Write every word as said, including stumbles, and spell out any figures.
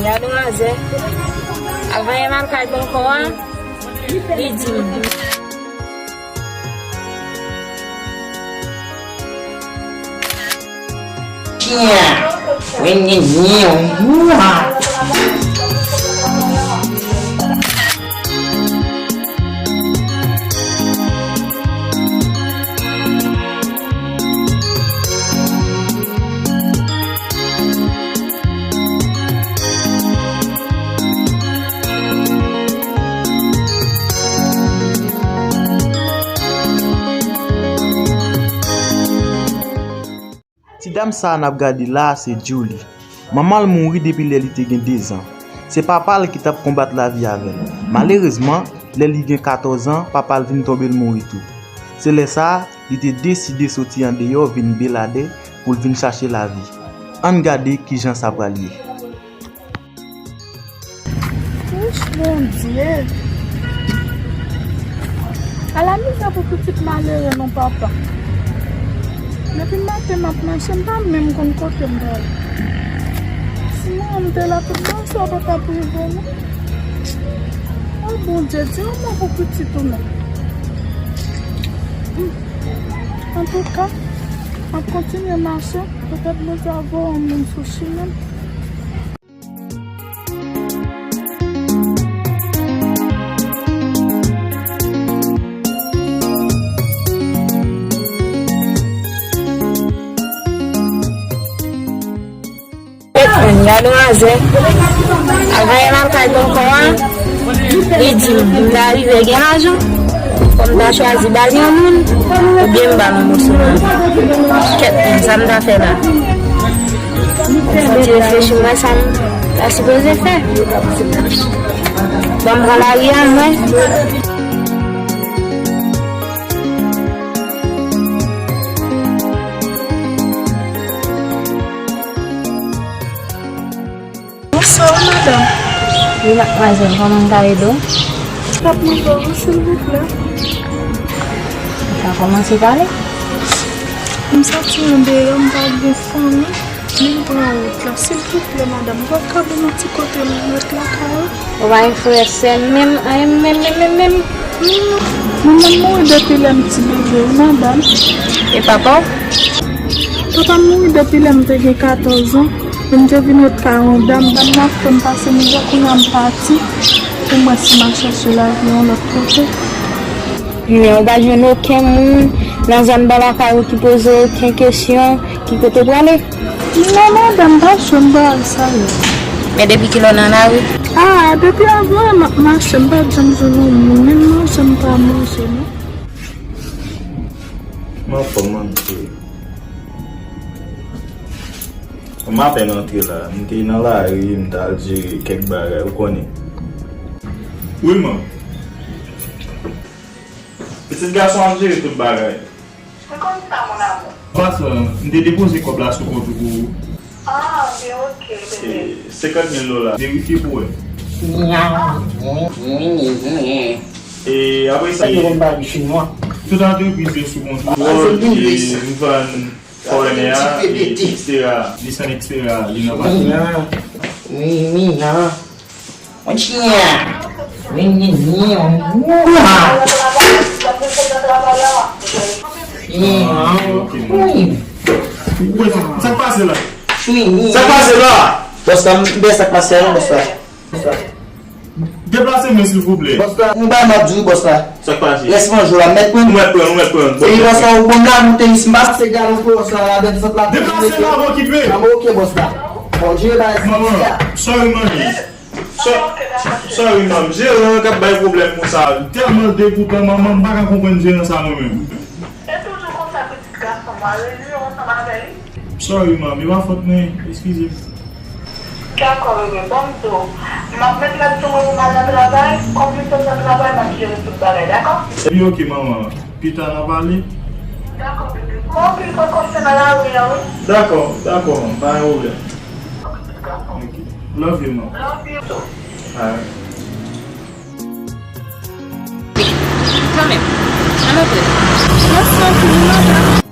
Gade manzè. Al vanyan m al kay bonkò a. Li di m. Tia. Wen, nen, nen, nen. Ti dam sa a n ap gade la a se Julie. Manman l mouri depi lè li te gen dezan. Se papa l ki t ap konbat lavi avè l. Malerezman, lè li gen katòz an, papa l vin tonbe l mouri tou. Se lè sa a, li te deside soti andeyò vin Beladè pou l vin chache lavi. Ann gade kijan sa pral ye. Wouch, Bondye! Ala mizè pou pitit malere non, papa. Depi maten m ap mache, m pa menm konn kote m prale. Si manman m te la, tout bagay sa pa t ap rive non. O Bondye, di yon mo pou pitit ou non. Hmm. Antouka, m ap kontinye mache, petèt Bondye ap voye yon moun sou chimen m. Gade manzè. Al vanyan m al kay bonkò a. Li di m, m ta rive gen lajan, fò m ta chwazi ba l yon moun, oubyen m ba l yon moso lajan. Kèt, men sa m ta fè la? Fò m ti reflechi, m wè sa m ta sipoze fè. Bon, m pran lari a, m wè. Bonswa, wi, madanm. Wi, madmwazèl, kòman m ka ede w? M t ap mande w, silvouplè. Ou ka kòmanse pale? M soti andeyò, m pa gen fanmi, men m pran wout la. Silvouplè, madanm, ou p ap ka ban m yon ti kote m ret lakay ou? Ou pa gen frè, sè, menm, anyen, menm, menm, menm, menm? Hmm, manman m mouri depi lè m ti bebe, wi, madanm. E papa w? Papa m mouri depi lè m te gen katòz an. M te vin ret kay yon dam, dam nan fè m pase mizè, kounye a m pati pou m wè si m a chèche lavi yon lòt kote. Men ou pa jwenn okenn moun nan zòn bò lakay ou ki poze w okenn kesyon, ki kote w prale? Non, madanm, m pa jwenn bagay sa yo. Men depi kilè w nan lari? Ah, depi avan m ap mache, m pa t janm jwenn yon moun, menm manje m pa manje non. M anfòm, man, mesye. M apèn antre la. M te nan lari, m t al jere kèk bagay, ou konnen. Wi, man. Pitit gason ap jere tout bagay. M konn sa, mon amour. Pasan, m te depoze kòb la sou kont ou pou ou. Ah, men ok, bebe. E, senkant mil dola. Verifye pou wè. E apre sa, tout antrepriz yo sou kont ou. Wòl, e, m vann kòlènè a, e, eksetera. Li san eksetera, li nan pati. Mwen chyen. Mwen chyen. Mwen chyen. Sa k pase la? Sa k pase la? Bòs la, m, m, sa k pase la, bòs la. Deplase men, silvouplè. Bòs la, yon bagay m ap di w, bòs la. Sa k pase? Rès manje w la, mèt pran. Ou mèt pran, ou mèt pran. Epi bòs la, ou bon la, moute isit, m pa pase galon pou bòs la, ladan sant la. Deplase la, m okipe. An, oke, bòs la. Bon, jere bagay isit la. Sorry, manmi. So-, sorry, manmi. Jeran an k ap bay pwoblèm konsa. Tèlman l degoutan, manman, m pa ka konprann jeran sa, mwen menm. Se toujou konsa, pitit gason m a reyini ansanm avè li. Sorry, manmi, e pa fòt mwen, eskize m. Dakò, bebe, bon, m di w, m ap met lèt sou mwen pou m al nan travay, kòm m sot nan travay, m ap jere tout bagay, dakò? Epi, oke, manman, pita n a pale. Dakò, bebe. Bon, oke, pran konsèy nan lari a, wi. Dakò, dakò, manman, pa gen pwoblèm. Oke, pitit gason. Oke. Love you, man. Love you too. Alright. Kanmenm, ann antre. Mèsi anpil, madanm.